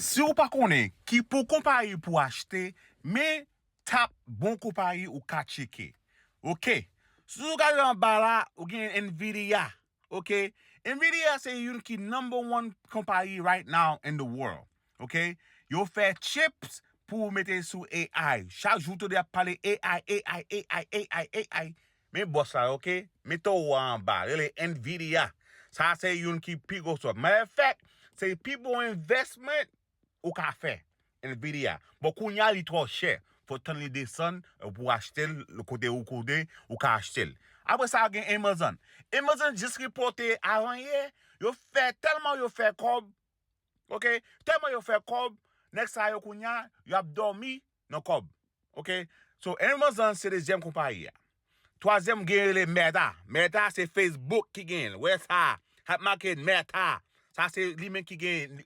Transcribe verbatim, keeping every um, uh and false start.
Si w pa konnen ki pou konpayi pou w achte, men top bon konpayi ou ka tcheke. Ok. Si w gade anba la, ou gen Nvidia. Ok. Nvidia se youn ki number one konpayi right now in the world. Ok. Yo fè chips pou mete sou A I. Chak jou w tande y ap pale A I, A I, A I, A I, A I. Men bòs la, ok? Mete w anba, rele Nvidia. Sa se youn ki pi gwo sòt. Matter of fact, se pi bon investment ou ka fè. Nvidia. Bon, kounye a li twò chè. Fò tann li desann, eh, pou achte l, kote ou kote, ou ka achte l. Apre sa, gen Amazon. Amazon jis repote avan yè, yo fè, tèlman yo fè kòb, ok? Tèlman yo fè kòb, nèg sa yo kounye a, y ap dòmi nan kòb. Ok? So, Amazon se dezyèm konpayi a. Twazyèm gen rele Meta. Meta se Facebook ki gen l. Wè sa. Ap make Meta. Sa se li menm ki gen.